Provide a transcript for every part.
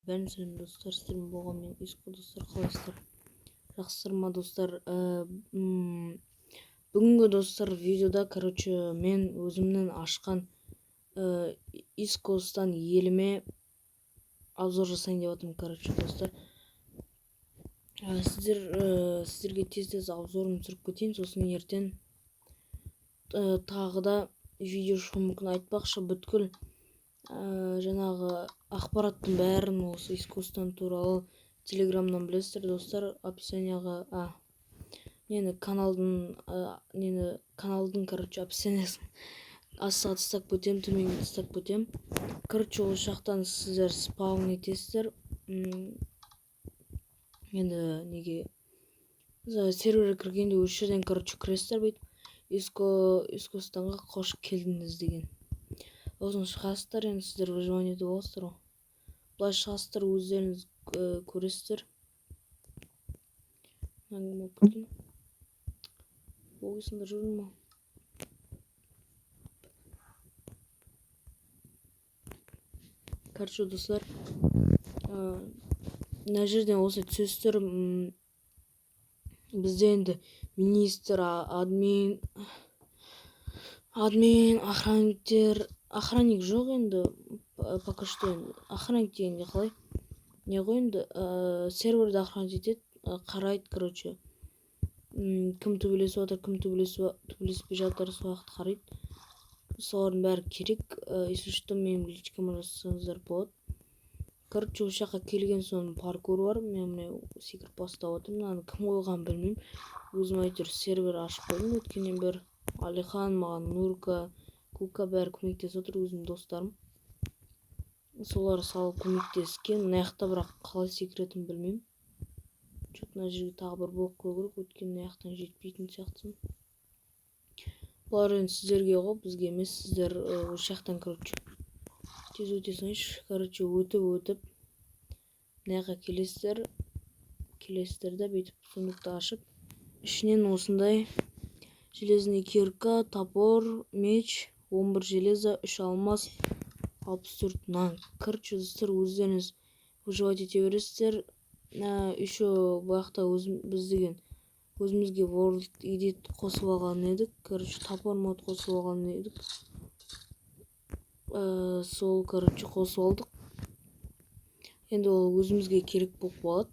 Бәрін сәлем, достар! Сіздермен болған мен, Иско. Достар, қалайсыздар, жақсысыздар ма, достар? Бүгінгі, достар, видеода, короче, мен өзімнің ашқан Искостан еліме обзор жасайын деп жатырмын. Короче, достар, сіздерге тез тез обзорын түсіріп кетейін, сосын ертең тағы да видео шығуы мүмкін. Айтпақшы, бүткіл жаңағы ақпараттың бәрін осы Искостан туралы Телеграмнан білесіздер, достар. Описанияға нені, каналдың нені, каналдың, короче, описаниясын астыға тастап кетемін, төменге тастап кетемін. Короче, ол жақтан сіздер спаун етесіздер. Енді неге, серверге кіргенде осы жерден, короче, кіресіздер бүйтіп, Искостанға қош келдіңіз деген. Сосын шығасыздар. Енді сіздер выживаниеде боласыздар ғой, былай шығасыздар, өздеріңіз көресіздер. Әңгіме болып кеткен, ойсыңдар жүрді ма? Короче, достар, мына жерден осылай түсесіздер. Бізде енді министр, админ, охранниктер. Охранник жоқ енді пока что. Енді охранник дегенде қалай, не ғой енді, серверді охранять етеді, қарайды, короче, кім төбелесіп жатыр, кім төбелеспей жатыр, сол жақты қарайды. Солардың бәрі керек. Если что, менің личкама жазсаңыздар болады. Короче, осы жаққа келген соң паркур бар. Мен міне секіріп бастап отырмын. Мынаны кім қойғанын білмеймін, өзім әйтеуір сервер ашып қойдым өткеннен бері. Алихан маған, Нурка, Кука, бәрі көмектесіп отыр, өзімнің достарым, солар салып көмектескен. Мына жақта бірақ қалай секіретінін білмеймін. Че то мына жерге тағы бір блок қою керек, өйткені мына жақтан жетпейтін сияқтысың. Бұлар енді сіздерге ғой, бізге емес. Сіздер осы жақтан, короче, тез өте салайыншы. Короче, өтіп өтіп мына жаққа келесіздер да, бүйтіп сундукты ашып, ішінен осындай железный кирка, топор, меч, 11 железо, 3 алмаз, 64 нан. Короче, достар, өздеріңіз выживать ете бересіздер. Еще бұл жақта өзім, біз деген өзімізге world edit қосып алған едік, короче, топор мод қосып алған едік. Сол, короче, қосып алдық, енді ол өзімізге керек болып қалады.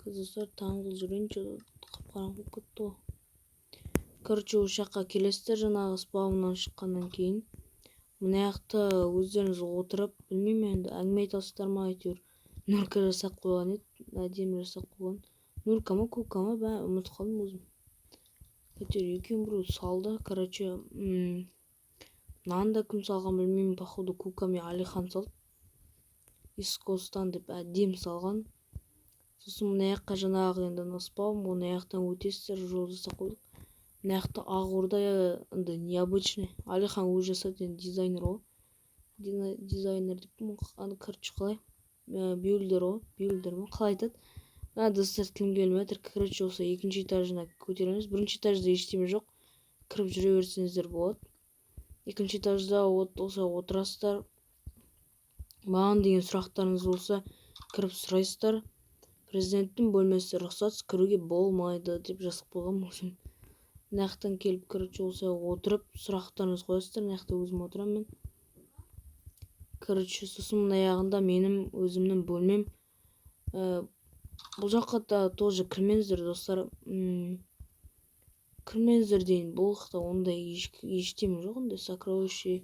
Достар, таң қылып жүрейін, че то қап қараңғы болып кетті ғой. Короче, осы жаққа келесіздер жаңағы спауннан шыққаннан кейін. Мына жақта өздеріңіз отырып, білмеймін енді, әңгіме айтасыздар ма, әйтеуір Нурка жасап қойған еді, әдемі жасап қойған. Нурка ма, Кука ма, ұмытып қалдым өзім, әйтеуір екеуінің біреуі салды. Короче, мынаны да кім салған, білмеймін, походу, Кука мен Алихан салды. Искостан деп әдемі салған. Сосын мына жаққа жаңағы енді мына спаун, мына жақтан өтесіздер, жол жасап қойдық. Мына жақта ақ орда, андай необычный, Алихан өзі жасады енді, дизайнер ғой, дизайнер деп, аны, короче, қалай, бьюльдер ғой, бьюльдер ма, қалай айтады? А, достар, тілім келмей жатыр. Короче, осы екінші этажына көтереміз. Бірінші этажда ештеме жоқ, кіріп жүре берсеңіздер болады. Екінші этажда вот осылай отырасыздар. Маған деген сұрақтарыңыз болса, кіріп сұрайсыздар. «Президенттің бөлмесі, рұқсатсыз кіруге болмайды» деп жазып қойғанмын өзім. Мына жақтан келіп, короче, осылай отырып сұрақтарыңызды қоясыздар. Мына жақта өзім отырамын мен, короче. Сосын мына жағында менің өзімнің бөлмем. Бұл жаққа да тоже кірмеңіздер, достар, кірмеңіздер дейін, бұл жақта ондай ештеме жоқ, ондай сокровище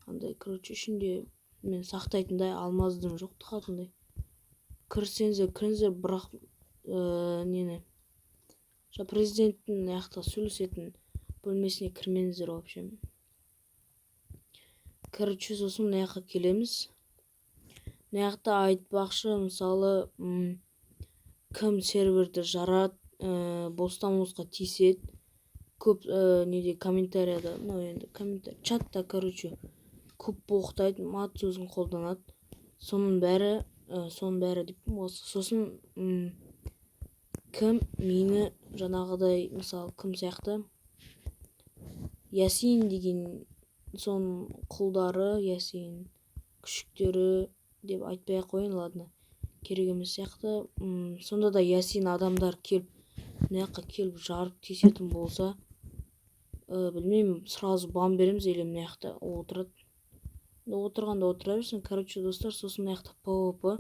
андай, короче, ішінде мен сақтайтындай алмаздым жоқ, тығатындай. Кірсеңіздер, кіріңіздер, бірақ нені, жаңа президенттің мына жақта сөйлесетін бөлмесіне кірмеңіздер вообще. Короче, сосын мына жаққа келеміз. Мына жақта, айтпақшы, мысалы, кім серверді жарады, бостан босқа тиіседі көп, неде, комментарияда, мынау енді комментарий, чатта, короче, көп боқтайды, мат сөзін қолданады, соның бәрі, соның бәрі деп осы. Сосын кім мені жаңағыдай, мысалы, кім сияқты, Ясин деген. Соның құлдары, Ясин күшіктері деп айтпай ақ қояйын, ладно, керек емес сияқты. Сонда да Ясин адамдар келіп, мына жаққа келіп жарып тиісетін болса, білмеймін, сразу бан береміз, или мына жақта отырады. Енді отырғанда отыра берсін. Короче, достар, сосын мына жақта ПВП.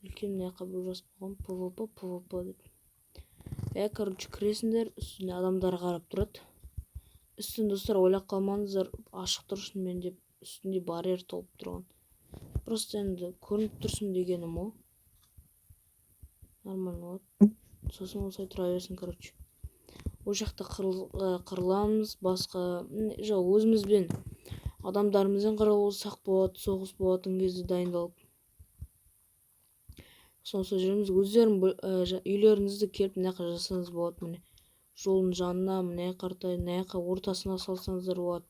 Үлкен мына жаққа бір жазып қойған ПВП, ПВП деп. Короче, кіресіңдер, үстінде адамдар қарап тұрады. Үстін, достар, ойлап қалмаңыздар, ашық тұр шынымен деп, үстінде барьер толып тұрған. Просто енді көрініп тұрсын дегенім ғой. Нормально болады. Сосын осылай тұра берсін, короче. Ол жақта қырыламыз, басқа, жоқ, өзімізбен, адамдарымызбен қырылсақ болады, соғыс болатын кезде дайындалып. Сосын осылай жүреміз. Өздерің үйлеріңізді келіп мына жаққа жасасаңыз болады, міне. Жолдың жанына, мына жаққа қаратай, мына жаққа ортасына салсаңыздар болады.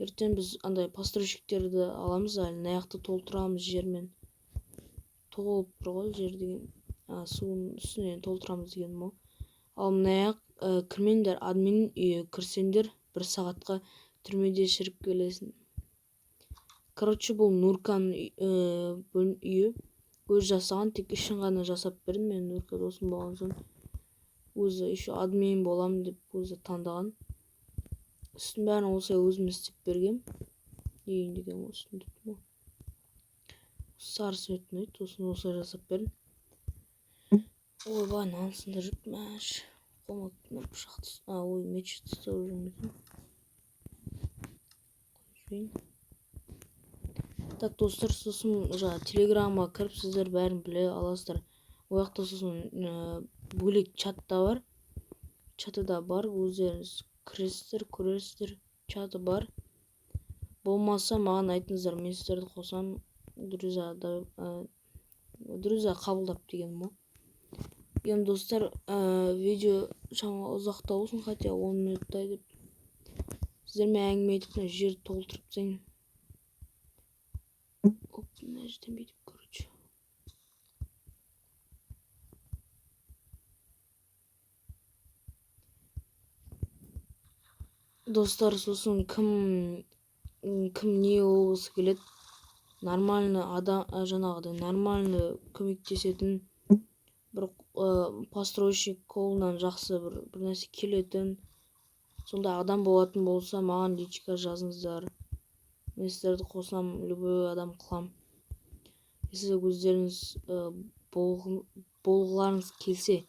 Ертең біз андай постройщиктерді аламыз, әлі мына жақты толтырамыз жермен. Толып тұр ғой жер деген, судың үстінен толтырамыз дегенім ғой. Ал мына жақ, кірмеңдер, админ үйі кірсеңдер бір сағатқа түрмеде шіріп келесің. Короче, бұл Нурканың үйі. Өзі жасаған, тек ішін ғана жасап бердім мен. Нурка досым болған соң өзі еще админ боламын деп өзі таңдаған. Үстін бәрін осылай өзім істеп бергем. Үйін деген үстін деп ғой. Сары цвет ұнайды, сосын осылай жасап бердім. Ойбай, мынаны сындырып жүріп, мәш. Қолыма мына пышақты ой, меч ұстап жүрмін екен. Қойып жіберейін. Так, достар, сосын жаңа телеграмға кіріп сіздер бәрін біле аласыздар. Ол жақта сосын бөлек чат та бар. Чаты да бар, өздеріңіз кіресіздер, көресіздер, чаты бар. Болмаса маған айтыңыздар, мен сіздерді қосамын, друзья қабылдап дегенім ғой. Енді достар, видео шамалы ұзақтау болсын, хотя 10 минуттай деп. Сіздермен әңгіме айтып, мына жерді толтырып тастайын. Оп, мына жерден бүйтіп, короче. Достар, сосын кім не болғысы келеді, нормально адам, жаңағыдай нормально көмектесетін, бір постройщик қолынан жақсы бір нәрсе келетін, сондай адам болатын болса, маған личка жазыңыздар. Мен сіздерді қосам, любой адам қылам. Сіздер өздеріңіз болғыларыңыз келсе.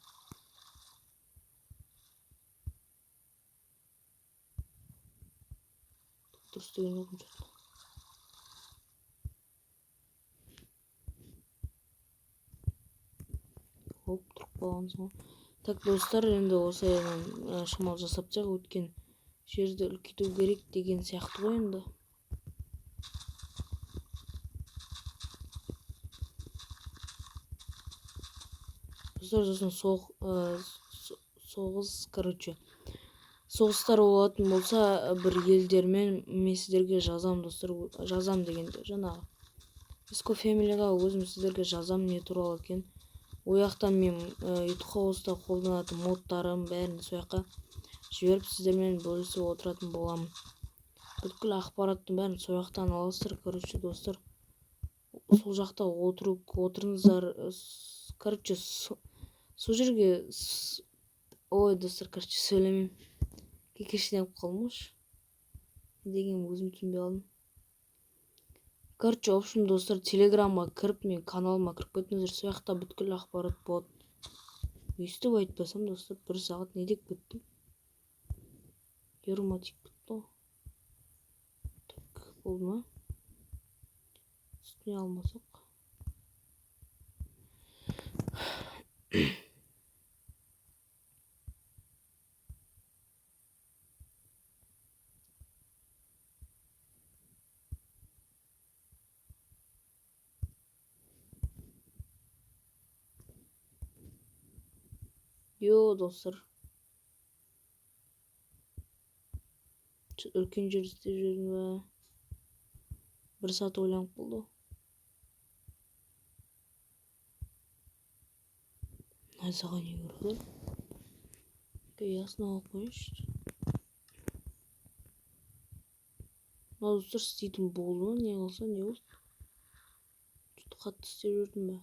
Дұрыс деген жоқпын что-то. Хоп, тұрып қалғансың ғой. Так, достар, енді осылай шамал жасап тастайық, өткен жерді үлкейту керек деген сияқты ғой енді. Достар, сосын соғыс, короче, соғыстар болатын болса, бір елдермен мен сіздерге жазам, достар, жазам дегенде, жаңағы Еско Фэмилиға өзім сіздерге жазам не туралы екен. Ол жақтан мен YouTube House-та қолданатын модтарым бәрін сол жаққа жіберіп сіздермен бөлісіп отыратын боламын. Бүткіл ақпараттың бәрін сол жақтан аласыздар, короче, достар. Сол жақта отырыңыздар, короче, сол жерге ой, достар, короче, сөйлемеймін. Кекешінен қалдым ғой. Не дегенімді өзім түсінбей қалдым. Короче, в общем, достар, телеграмға кіріп, мен каналыма кіріп кетіңіздер, сол жақта бүткіл ақпарат болады. Өйстіп айтпасам, достар, бір сағат не деп кеттім? Еріма тиіп кетті ғой. Так, болды ма? Үстіне алмасақ. Йо, достар. Үлкен жер істеп жүрдім бе? Бір сағат ойланып болды. Найзаға не көрді? Ясно алып қояйыншы. Мынау, достар, істейтін болды ма, не қылса, не болды? Что-то қатты істеп жібердім ба?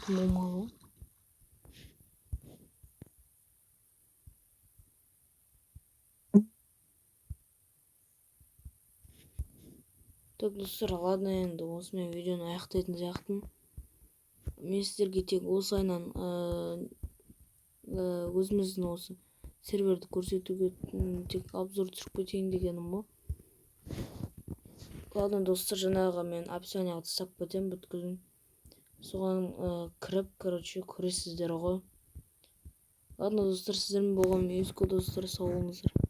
Тым болмады ғой. Так, достар, ладно, енді осымен видеоны аяқтайтын сияқтымын. Мен сіздерге тек осылайынан өзіміздің осы серверді көрсетуге тек обзор түсіріп кетейін дегенім ғой. Ладно, достар, жаңағы мен описанияға тастап кетемін бүткілін, соған кіріп, короче, көресіздер ғой. Ладно, достар, сіздермен болған мен, Юско, достар, сау болыңыздар.